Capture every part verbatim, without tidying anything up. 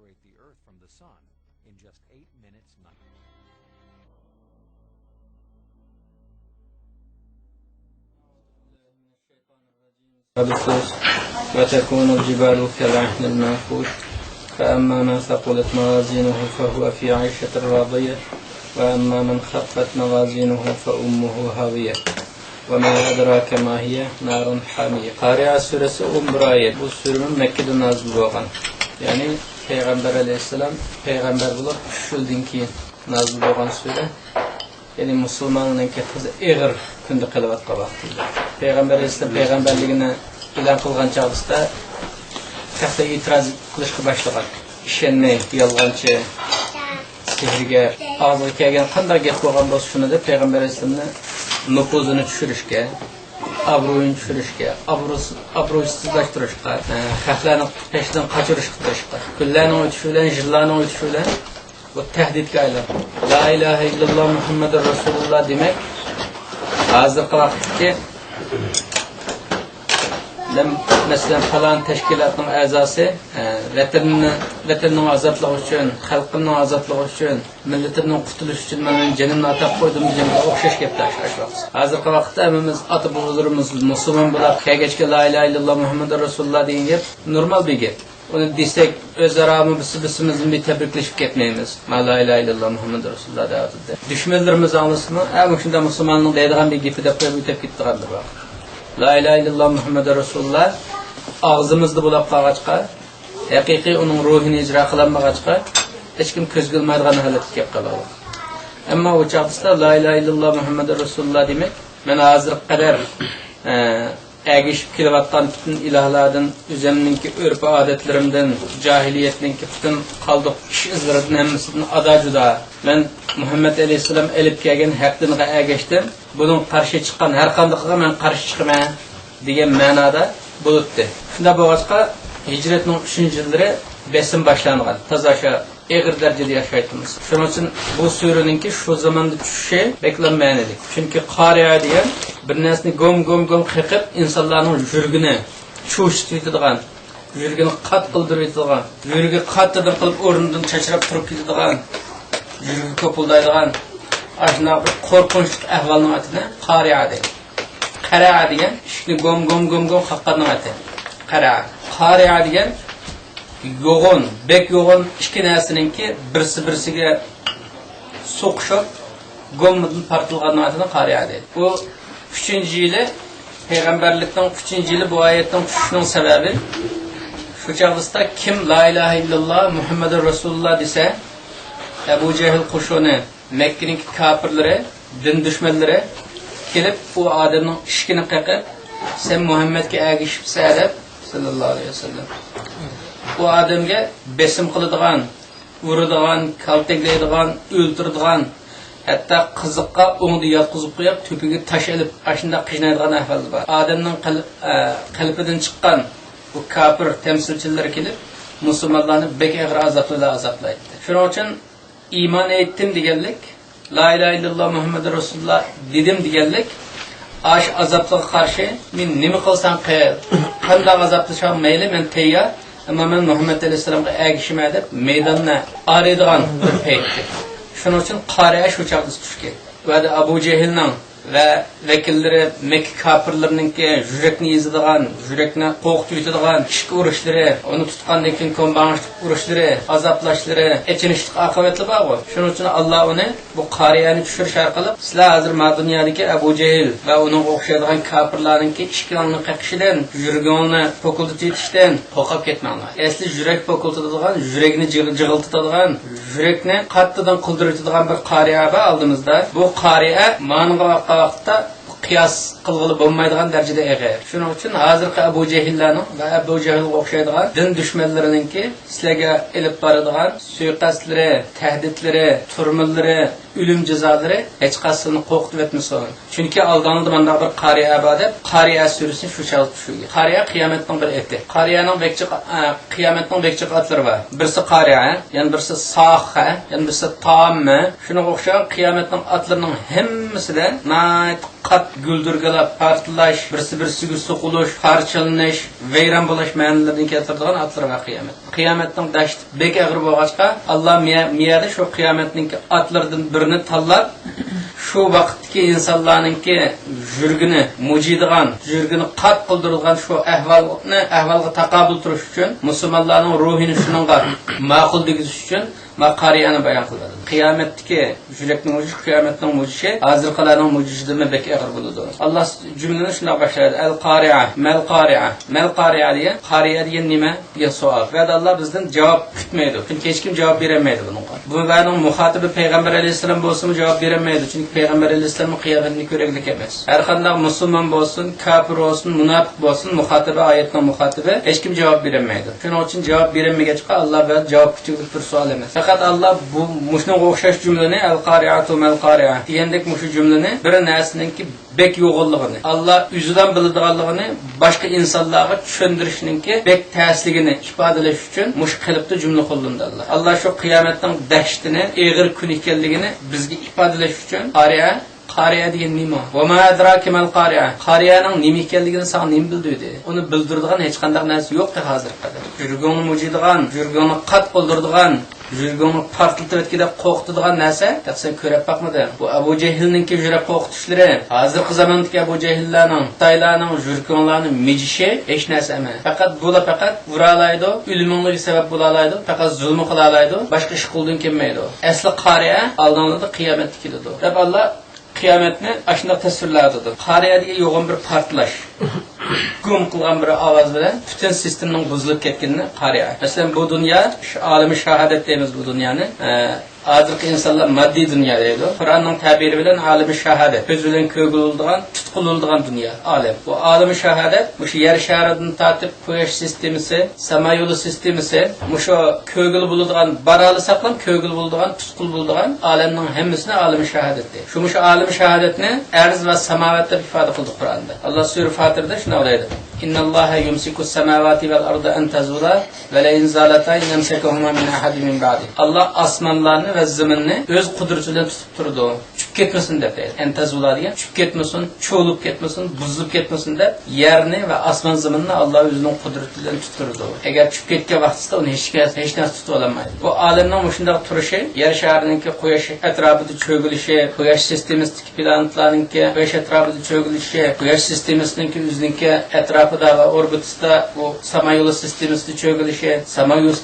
Separate the earth from the sun in just eight minutes. وتكون الجبال كالعهن المنفوش. فأما من ثقلت موازينه فهو في عيشة راضية، وأما من خفت موازينه فأمه هاوية، وما أدراك ما هي، نار حامية. قارىئە سۈرىسى ئون بىر ئايەت. بۇ سۈرىمۇ مەككىدە نازىل بولغان. يەنى پەيغەمبەر ئەلەيھىسسالام پەيغەمبەر بولۇپ ئۈچ يىلدىن كېيىن نازىل بولغان سۈرە. يەنى مۇسۇلماننىڭكى تازا ئېغىر كۈندە قېلىۋاتقان ۋاقتىدا. پەيغەمبەر ئەلەيھىسسالام پەيغەمبەرلىكىنى ئېلان قىلغان چاغدا خەقلەر ئېتىراز قىلىشقا باشلىغان. ئىشەنمەي، يالغانچى، سېھىرگەر، ئاغزىغا كەلگەن قانداق گەپ بولغان بولسا شۇنى دەپ پەيغەمبەر ئەلەيھىسسالامنى نوپۇزىنى چۈشۈرۈشكە، ئابرۇيىنى چۈشۈرۈشكە، ئابرۇس-، ئابرۇيسىزلاشتۇرۇشقا، ئە، خەقلەرنىڭ پېشىدىن قاچۇرۇشقا تىرىشقان. كۈنلەرنىڭ ئۆتۈشى بىلەن، يىللارنىڭ ئۆتۈشى بىلەن بۇ تەھدىتكە ئايلاندى. لا ئىلاھە ئىللاللا مۇھەممەدۇر رەسۇلۇللا دېمەك، ھازىرقى ۋاقىتتىكى مەسىلەن، پالان تەشكىلاتنىڭ ئەزاسى، ئە، ۋەتەننى، ۋەتەننىڭ ئازادلىقى ئۈچۈن، خەلقىمنىڭ ئازادلىقى ئۈچۈن، مىللىتىمنىڭ قۇتۇلۇشى ئۈچۈن مەن مېنىڭ جېنىمنى ئاتاپ قويدۇم دېگەنگە ئوخشاش گەپتە ئاشۇ، ئاشۇ ۋاقىت. ھازىرقى ۋاقىتتا ھەممىمىز ئاتا بوۋىلىرىمىز مۇسۇلمان بولاپ كەلگەچكە لا ئىلاھە ئىللاللا مۇھەممەدۇر رەسۇلۇللا دېگەن گەپ نورمال بىر گەپ. ئۇنى دېسەك، ئۆزئارا بىز بىرسىمىزدىن بىر تەبرىكلىشىپ كەتمەيمىز. ما لا ئىلاھە ئىللاللا مۇھەممەدۇر رەسۇلۇللا دەۋاتىدۇ. دۈشمەنلىرىمىز ئاڭلىسىمۇ، ھە، مۇشۇنداق مۇسۇلماننىڭ دەيدىغان بىر گېپى دەپ قويۇپ ئۆتۈپ كېتىدىغان بىر ۋاقىت. لا ئىلاھە ئىللاللا مۇھەممەدۇر رەسۇلۇللا ئاغزىمىزدا بولاپ قالغاچقا، ھەقىقىي ئۇنىڭ روھىنى ئىجرا قىلالمىغاچقا، ھېچكىم كۆزگە ئىلمايدىغان ھالەتكە كېلىپ قالىدۇ. ئەمما ئۇ چاغدا لا ئىلاھە ئىللاللا مۇھەممەدۇر رەسۇلۇللا دېمەك، مەن ھازىرغا قەدەر، ئە، ئەگىشىپ كېلىۋاتقان پۈتۈن ئىلاھلاردىن، ئۆزۈمنىڭكى ئۆرپ-ئادەتلىرىمدىن، جاھىلىيەتنىڭكى پۈتۈن قالدۇق ئىش-ئىزلىرىدىن ھەممىسىدىن ئادا-جۇدا. مەن مۇھەممەد ئەلەيھىسسالام ئېلىپ كەلگەن ھەق دىنغا ئەگەشتىم. بۇنىڭ قارشى چىققان ھەرقاندىقىغا مەن قارشى چىقىمەن دېگەن مەنادا بولۇپتۇ. شۇنداق بولغاچقا، ھىجرەتنىڭ ئۈچىنچى يىللىرى بېسىم باشلانغان. تازا شۇ ئېغىر دەرىجىدە ياشايتتىمىز. شۇنىڭ ئۈچۈن بۇ سۈرىنىڭكى شۇ زاماندا چۈشۈشى بەكلا مەنىلىك. چۈنكى قارىئە دېگەن بىر نەرسىنى گوم، گوم، گوم قېقىپ، ئىنسانلارنىڭ يۈرىكىنى چۇۋشىتىۋېتىدىغان، يۈرىكىنى قاتتىق قىلدۇرۇۋېتىدىغان، يۈرىكى قاتتىدىن قىلىپ ئورنىدىن چاچراپ تۇرۇپ كېتىدىغان، يۈرىكى كوپۇلدايدىغان، ئاشۇنداق بىر قورقۇنچلۇق ئەھۋالنىڭ ئاتىنى قارىئە دەيدۇ. قەرەئە دېگەن ئىشىكنى گوم، گوم، گوم، گوم قاققاننىڭ ئاتى. قەرەئە. قارىئە دېگەن يوغان، بەك يوغان ئىككى نەرسىنىڭكى بىرسى-بىرسىگە سوقۇشۇپ، گوممىدىن پارتلىغاننىڭ ئاتىنى قارىئە دەيدۇ. بۇ ئۈچىنچى يىلى، پەيغەمبەرلىكنىڭ ئۈچىنچى يىلى بۇ ئايەتنىڭ چۈشۈشىنىڭ سەۋەبى، شۇ چاغدا كىم لا ئىلاھە ئىللاللا مۇھەممەدۇر رەسۇلۇللا دېسە، ئەبۇ جەھىل قوشۇنى، مەككىنىڭكى كاپىرلىرى، دىن دۈشمەنلىرى كېلىپ، ئۇ ئادەمنىڭ ئىشىكىنى قېقىپ، سەن مۇھەممەدكە ئەگىشىپسەن دەپ، سەللەللاھۇ ئەلەيھى ۋەسەللەم، ئۇ ئادەمگە بېسىم قىلىدىغان، ئۇرىدىغان، كالتەكلەيدىغان، ئۆلتۈرىدىغان، ھەتتا قىزىققا ئوڭدا ياتقۇزۇپ قويۇپ، تۆپىگە تاش ئېلىپ، ئاشۇنداق قىينايدىغان ئەھۋالدا بار. ئادەمنىڭ قەل-، ئە، قەلبىدىن چىققان بۇ كاپىر تەمسىلچىلىرى كېلىپ، مۇسۇلمانلارنى بەك ئېغىر ئازابلىرى ئازابلايتتى. شۇنىڭ ئۈچۈن ئىمان ئېيتتىم دېگەنلىك، لا ئىلاھە ئىللاللا مۇھەممەدۇر رەسۇلۇللا دېدىم دېگەنلىك، ئاش ئازابلىقىغا قارشى مېنى نېمە قىلساڭ قىل، قانداق ئازابلىساڭ مەيلى، مەن تەييار، ئەمما مەن مۇھەممەد ئەلەيھىسسالامغا ئەگىشىمەن دەپ مەيداننى ئارىيدىغان بىر پەيتتى. شۇنىڭ ئۈچۈن قارىئە شۇ چاغدا چۈشكەن. ۋە ئەبۇ جەھىلنىڭ ۋە ۋەكىللىرى مەككە كاپىرلىرىنىڭكى يۈرەكنى ئېزىدىغان، يۈرەكنى قورقۇتۇۋېتىدىغان ئىچكى ئۇرۇشلىرى، ئۇنى تۇتقاندىن كېيىن كومباڭ ئۇرۇشلىرى، ئازابلاشلىرى، ئېچىنىشلىق ئاقىۋەتلىرى بارغۇ. شۇنىڭ ئۈچۈن ئاللا ئۇنى بۇ قارىئەنى چۈشۈرۈش ئارقىلىق، سىلەر ھازىر ما دۇنيادىكى ئەبۇ جەھىل ۋە ئۇنىڭغا ئوخشايدىغان كاپىرلارنىڭكى ئىشىكىڭنى قېقىشىدىن، يۈرىكىڭنى پوكۇلدىتىۋېتىشتىن قورقۇپ كەتمەڭلار. ئەسلى يۈرەك پوكۇلتىدىغان، يۈرەكنى جىغ-، جىغىلتىدىغان، يۈرەكنى قاتتىدىن قىلدۇرۇۋېتىدىغان بىر قارىئە بار ئالدىمىزدا. بۇ قارىئە مانىغا باققان ۋاقىتتا قىياس قىلغىلى بولمايدىغان دەرىجىدە ئېغىر. شۇنىڭ ئۈچۈن ھازىرقى ئەبۇ جەھىللەرنىڭ ۋە ئەبۇ جەھىلگە ئوخشايدىغان دىن دۈشمەنلىرىنىڭكى سىلەرگە ئېلىپ بارىدىغان سۇيىقەستلىرى، تەھدىتلىرى، تۈرمىلىرى، ئۆلۈم جازالىرى ھېچقايسىڭلارنى قورقۇتۇۋەتمىسۇن. چۈنكى ئالدىڭلاردا مانداق بىر قارىئە بار دەپ، قارىئە سۈرىسىنى شۇ چاغدا چۈشۈرگەن. قارىئە قىيامەتنىڭ بىر ئېتى. قارىئەنىڭ بەك جىق، ئە، قىيامەتنىڭ بەك جىق ئاتلىرى بار. بىرسى قارىئە، يەنە بىرسى ساخە، يەنە بىرسى تاممە. شۇنىڭغا ئوخشىغان قىيامەتنىڭ ئاتلىرىنىڭ ھەممىسىدە ناھايىتى قات گۈلدۈرگىلەپ، پارتلاش، بىرسى-بىرسىگە سوقۇلۇش، پارچىلىنىش، ۋەيران بولۇش مەنىلىرىنى كەلتۈرىدىغان ئاتلىرى بار قىيامەت. قىيامەتنىڭ دەھشىتى بەك ئېغىر بولغاچقا، ئاللا مىيە-، مىيەدە شۇ قىيامەتنىڭكى ئاتلىرىدىن بىرىنى تاللاپ، شۇ ۋاقىتتىكى ئىنسانلارنىڭكى يۈرىكىنى مۇجۇيدىغان، يۈرىكىنى قات قىلدۇرىدىغان شۇ ئەھۋالنى، ئەھۋالغا تاقابىل تۇرۇش ئۈچۈن، مۇسۇلمانلارنىڭ روھىنى شۇنىڭغا ماقۇل دېگۈزۈش ئۈچۈن، ما قارىئەنى بايان قىلىۋاتىدۇ. قىيامەتتىكى يۈرەكنىڭ مۇجۇشى، قىيامەتنىڭ مۇجۇشى ھازىرقىلارنىڭ مۇجۇشىدىنمۇ بەك ئېغىر بولىدۇ. ئاللا جۈملىنى شۇنداق باشلايدۇ. ئەل قارىئە، مەل قارىئە، مەل قارىئە دېگەن، قارىئە دېگەن نېمە؟ دېگەن سوئال. بۇ يەردە ئاللا بىزدىن جاۋاب كۈتمەيدۇ. چۈنكى ھېچكىم جاۋاب بېرەلمەيدۇ بۇنىڭغا. بۇ يەرنىڭ مۇخاتىبى پەيغەمبەر ئەلەيھىسسالام بولسىمۇ جاۋاب بېرەلمەيدۇ. چۈنكى پەيغەمبەر ئەلەيھىسسالاممۇ قىيامەتنى كۆرگۈدەك ئەمەس. ھەر قانداق مۇسۇلمان بولسۇن، كاپىر بولسۇن، مۇناپىق بولسۇن، مۇخاتىبى، ئايەتنىڭ مۇخاتىبى، ھېچكىم جاۋاب بېرەلمەيدۇ. شۇنىڭ ئۈچۈن جاۋاب بېرەلمىگەچقە، ئاللا بەزى جاۋاب كۈتكۈدەك بىر سوئال ئەمەس. پەقەت ئاللا بۇ، مۇشۇنىڭغا ئوخشاش جۈملىنى، ئەل قارىئەتۇ مەل قارىئە دېگەندەك مۇشۇ جۈملىنى بىر نەرسىنىڭكى بەك يوغانلىقىنى، ئاللا ئۆزىلا بىلىدىغانلىقىنى باشقا ئىنسانلارغا چۈشەندۈرۈشنىڭكى بەك تەسلىكىنى ئىپادىلەش ئۈچۈن مۇشۇ قېلىپتا جۈملە قوللىنىدۇ ئاللا. ئاللا شۇ قىيامەتنىڭ دەھشىتىنى، ئېغىر كۈنى ئىكەنلىكىنى بىزگە ئىپادىلەش ئۈچۈن قارىئە، قارىئە دېگەن نېمە؟ ۋە ما ئەدراكە مەل قارىئە. قارىئەنىڭ نېمە ئىكەنلىكىنى ساڭا نېمە بىلدۈردى؟ ئۇنى بىلدۈرىدىغان ھېچقانداق نەرسە يوق تېخى ھازىرغا قەدەر. يۈرىكىڭنى مۇجۇيدىغان، يۈرىكىڭنى قات قىلدۇرىدىغان، يۈرىكىڭنى پارتلىتىۋەتكۈدەك قورقۇتىدىغان نەرسە، يا سەن كۆرۈپ باقمىدىڭ؟ بۇ ئەبۇ جەھىلنىڭكى يۈرەك قورقۇتۇشلىرى، ھازىرقى زاماندىكى ئەبۇ جەھىللەرنىڭ، خىتايلارنىڭ يۈرىكىڭلارنى مىجىشى ھېچ نەرسە ئەمەس. پەقەت بۇلا پەقەت ئۇرالايدۇ، ئۆلۈمۈڭلارغا سەۋەب بولالايدۇ، پەقەت زۇلۇم قىلالايدۇ، باشقا ئىش قولدىن كەلمەيدۇ. ئەسلى قارىئە ئالدىڭلاردا قىيامەتتە كېلىدۇ، دەپ ئاللا قىيامەتنى ئاشۇنداق تەسۋىرلەۋاتىدۇ. قارىئە دېگەن يوغان بىر پارتلاش. گۇم قىلغان بىر ئاۋاز بىلەن پۈتۈن سىستېمىنىڭ بۇزۇلۇپ كەتكىنىنى قارىئە. مەسىلەن، بۇ دۇنيا، شۇ ئالىمى شاھادەت دەيمىز بۇ دۇنيانى. ئە، ھازىرقى ئىنسانلار ماددىي دۇنيا دەيدۇ. قۇرئاننىڭ تەبىرى بىلەن ئالىمى شاھادەت. كۆز بىلەن كۆرگىلى بولىدىغان، تۇتقىلى بولىدىغان دۇنيا، ئالەم. بۇ ئالىمى شاھادەت مۇشۇ يەر شارىدىن تارتىپ قۇياش سىستېمىسى، ساما يولى سىستېمىسى، مۇشۇ كۆرگىلى بولىدىغان، بارالىساقلا كۆرگىلى بولىدىغان، تۇتقىلى بولىدىغان ئالەمنىڭ ھەممىسىنى ئالىمى شاھادەت دەيدۇ. شۇ مۇشۇ ئالىمى شاھادەتنى ئەرز ۋە ساماۋات دەپ ئىپادە قىلدى قۇرئاندا. ئاللا سۈرە فاتىردە شۇنداق دەيدۇ. إن الله يمسك السماوات والأرض أن تزولا ولئن زالتا إن أمسكهما من أحد من بعده. ئاللا ئاسمانلارنى ۋە زېمىننى ئۆز قۇدرىتى بىلەن تۇتۇپ تۇرىدۇ. چۈشۈپ كەتمىسۇن دەپ دەيدۇ. ئەن تەزۇلا دېگەن چۈشۈپ كەتمىسۇن، چۇۋۇلۇپ كەتمىسۇن، بۇزۇلۇپ كەتمىسۇن دەپ يەرنى ۋە ئاسمان زېمىننى ئاللا ئۆزىنىڭ قۇدرىتى بىلەن تۇتۇپ تۇرىدۇ. ئەگەر چۈشۈپ كەتكەن ۋاقتىسىدا ئۇنى ھېچ، ھېچ نەرسە تۇتۇۋالالمايدۇ. بۇ ئالەمنىڭ مۇشۇنداق تۇرۇشى، يەر شارىنىڭكى قۇياش ئەتراپىدا چۆگىلىشى، قۇياش سىستېمىسىدىكى پلانېتلارنىڭكى قۇياش ئەتراپىدا چۆگىلىشى، قۇياش سىستېمىسىنىڭكى ئۆزىنىڭكى ئەتراپىدا ۋە ئوربىتىسىدا بۇ ساما يولى سىستېمىسىدا چۆگىلىشى، ساما يول،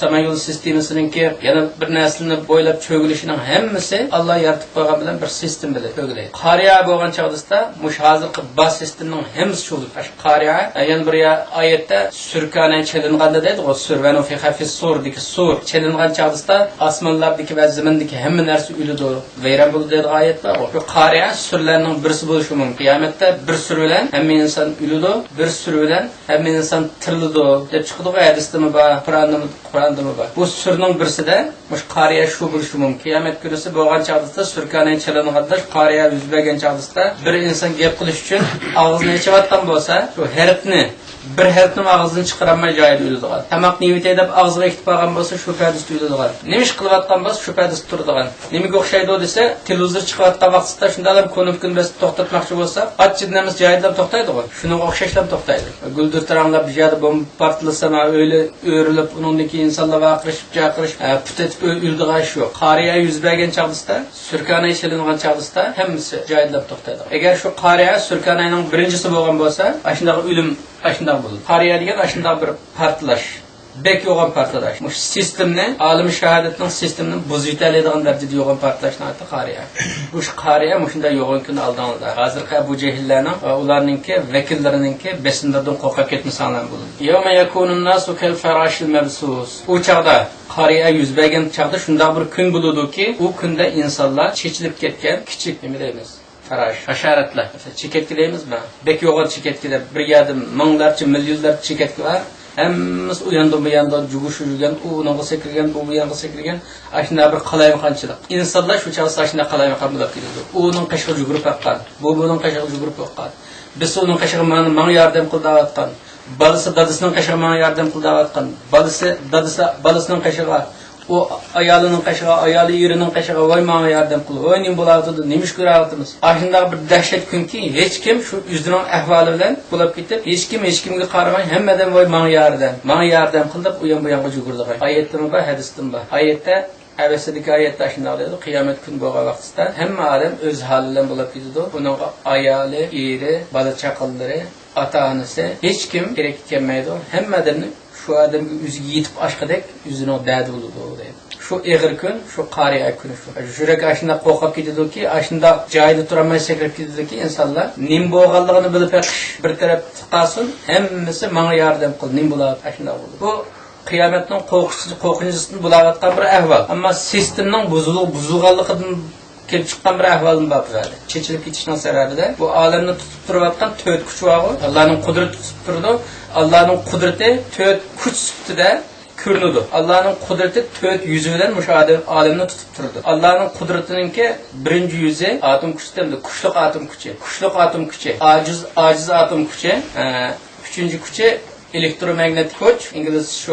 ساما يولى سىستېمىسىنىڭكى يەنە بىر نەرسىلەرنى بويلاپ چۆگىلىشىنىڭ ھەممىسى ئاللا يارىتىپ قويغان بىلەن بىر سىستېما بىلەن چۆگىلەيدۇ. قارىئە بولغان چاغدىسىدا مۇشۇ ھازىرقى بار سىستېمىنىڭ ھەممىسى چۆگىلىپ، قارىئە، يەنە بىر يا-، ئايەتتە سۈركانە چېلىنغاندا دەيدىغۇ، سۈر، ونفخ في الصور دېگەن سۈر چېلىنغان چاغدىسىدا ئاسمانلاردىكى ۋە زېمىندىكى ھەممە نەرسە ئۆلىدۇ، ۋەيران بولىدۇ دەيدىغان ئايەت بارغۇ. شۇ قارىئە سۈرلەرنىڭ بىرسى بولۇشى مۇمكىن. قىيامەتتە بىر سۈر بىلەن ھەممە ئىنسان ئۆلىدۇ، بىر سۈر بىلەن ھەممە ئىنسان تىرىلىدۇ دەپ چىقىدىغۇ، ھەدىستىمۇ بار، قۇرئاندىمۇ، قۇرئاندىمۇ بار. بۇ سۈرنىڭ بىرسىدە مۇشۇ قارىئە شۇ بولۇشى مۇمكىن. قىيامەت كۈنىسى بولغان چاغدىسىدا، سۈركانەي چېلىنغاندا، قارىئە يۈز بەرگەن چاغدىسىدا، بىر ئىنسان گەپ قىلىش ئۈچۈن ئاغزىنى ئېچىۋاتقان بولسا، شۇ ھەرپنى، بىر ھەرپنىمۇ ئاغزىدىن چىقىرالماي جايىدا ئۆلىدىغان. تاماق نېمىتەي دەپ ئاغزىغا ئېتىپ بارغان بولسا، شۇ پەدىسىدە ئۆلىدىغان. نېمە ئىش قىلىۋاتقان بولسا، شۇ پەدىسىدە تۇرىدىغان. نېمىگە ئوخشايدۇ دېسە، تېلېۋىزور چىقىۋاتقان ۋاقتىسىدا شۇنداقلا كونۇپكىنى بېسىپ توختاتماقچى بولسا، قاچىدىن ئەمەس جايىدىلا توختايدىغۇ. شۇنىڭغا ئوخشاشلا توختايدۇ. گۈلدۈر تاراڭلاپ بىر يەردە بومبا پارتلىسا، ئۆيلەر ئۆرۈلۈپ، ئۇنىڭدىن كېيىن ئىنسانلار ۋارقىرىشىپ، جارقىرىشىپ، ئە، پۇت ئېتىپ ئۆ-، ئۆلىدىغان ئىش يوق. قارىئە يۈز بەرگەن چاغدىسىدا، سۈركانەي چېلىنغان چاغدىسىدا ھەممىسى جايىدىلا توختايدۇ. ئەگەر شۇ قارىئە سۈركانەينىڭ بىرىنچىسى بولغان بولسا، ئاشۇنداق ئۆلۈم، ئاشۇنداق بولىدۇ. قارىئە دېگەن ئاشۇنداق بىر پارتلاش. بەك يوغان پارتلاش. مۇشۇ سىستېمىنى، ئالىمى شاھادەتنىڭ سىستېمىنى بۇزۇۋېتەلەيدىغان دەرىجىدە يوغان پارتلاشنىڭ ئاتى قارىئە. مۇشۇ قارىئە مۇشۇنداق يوغان كۈن ئالدىڭلاردا. ھازىرقى ئەبۇ جەھىللەرنىڭ ۋە ئۇلارنىڭكى ۋەكىللىرىنىڭكى بېسىملىرىدىن قورقۇپ كەتمىسەڭلار بولىدۇ. يوم يكون الناس كالفراش المبثوث. ئۇ چاغدا، قارىئە يۈز بەرگەن چاغدا شۇنداق بىر كۈن بولىدۇكى، ئۇ كۈندە ئىنسانلار چېچىلىپ كەتكەن كىچىك، نېمە دەيمىز؟ فراش، ھاشاراتلار. مەسىلەن، چېكەتكە دەيمىزمۇ؟ بەك يوغان چېكەتكە دەپ، بىر يەردە مىڭلارچە، مىليونلارچە چېكەتكە بار. ھەممىسى ئۇ ياندىن بۇ ياندا جۇگۇشۇپ يۈرگەن، ئۇ ئۇنىڭغا سەكرىگەن، بۇ بۇ يانغا سەكرىگەن. ئاشۇنداق بىر قالايمىقانچىلىق. ئىنسانلار شۇ چاغدا ئاشۇنداق قالايمىقان بولۇپ كېتىدۇ. ئۇ ئۇنىڭ قېشىغا يۈگۈرۈپ باققان، بۇ بۇنىڭ قېشىغا يۈگۈرۈپ باققان. بىرسى ئۇنىڭ قېشىغا ماڭا، ماڭا ياردەم قىل دەۋاتقان. بالىسى دادىسىنىڭ قېشىغا ماڭا ياردەم قىل دەۋاتقان. بالىسى دادىسى، بالىسىنىڭ قېشىغا، ئۇ ئايالىنىڭ قېشىغا، ئايالى ئېرىنىڭ قېشىغا، ۋاي ماڭا ياردەم قىل، ۋاي نېمە بولاۋاتىدۇ، نېمە ئىش كۆرۈۋاتىمىز؟ ئاشۇنداق بىر دەھشەت كۈنكى، ھېچكىم شۇ ئۆزىنىڭ ئەھۋالى بىلەن بولاپ كېتىپ، ھېچكىم ھېچكىمگە قارىماي، ھەممە ئادەم ۋاي ماڭا ياردەم، ماڭا ياردەم قىل دەپ ئۇيان بۇيانغا جۈگۈرىدىغان. ئايەتتىمۇ بار، ھەدىستىمۇ بار. ئايەتتە، ئەۋەلسىدىكى ئايەتتە ئاشۇنداق دەيدۇ، قىيامەت كۈنى بولغان ۋاقتىدا ھەممە ئادەم ئۆز ھالى بىلەن بولاپ كېتىدۇ. بۇنىڭغا ئايالى، ئېرى، بالا چاقىلىرى، ئاتا-ئانىسى، ھېچكىم كېرەككە كەلمەيدۇ. ھەممە ئادەمنى شۇ ئادەمگە ئۆزىگە يېتىپ ئاشقىدەك ئۆزىنىڭ دەردى بولىدۇ دەيدۇ. شۇ ئېغىر كۈن، شۇ قارىئە كۈنى شۇ. يۈرەك ئاشۇنداق قورقۇپ كېتىدۇكى، ئاشۇنداق جايىدا تۇرالماي سەكرەپ كېتىدۇكى ئىنسانلار. نېمە بولغانلىقىنى بىلىپ بېقىش بىر تەرەپتە قالسۇن، ھەممىسى ماڭا ياردەم قىل، نېمە بولار، ئاشۇنداق بولىدۇ. بۇ قىيامەتنىڭ قورقۇنچ-، قورقۇنچىسىدىن بولاۋاتقان بىر ئەھۋال. ئەمما سىستېمىنىڭ بۇزۇلۇ-، بۇزۇلغانلىقىدىن كېلىپ چىققان بىر ئەھۋالمۇ بار بۇ يەردە. چېچىلىپ كېتىشنىڭ سەۋەبى-دە، بۇ ئالەمنى تۇتۇپ تۇرۇۋاتقان تۆت كۈچ بارغۇ. ئاللانىڭ قۇدرىتى تۇتۇپ تۇرىدۇ. ئاللانىڭ قۇدرىتى تۆت كۈچ سۈپىتىدە كۆرۈنىدۇ. ئاللانىڭ قۇدرىتى تۆت يۈزى بىلەن مۇشۇ ئادەم، ئالەمنى تۇتۇپ تۇرىدۇ. ئاللانىڭ قۇدرىتىنىڭكى بىرىنچى يۈزى ئاتوم كۈچى، ئەمدى كۈچلۈك ئاتوم كۈچى. كۈچلۈك ئاتوم كۈچى، ئاجىز، ئاجىز ئاتوم كۈچى، ئە، ئۈچىنچى كۈچى ئېلېكتروماگنىتىك كۈچ، ئىنگلىزچە شۇ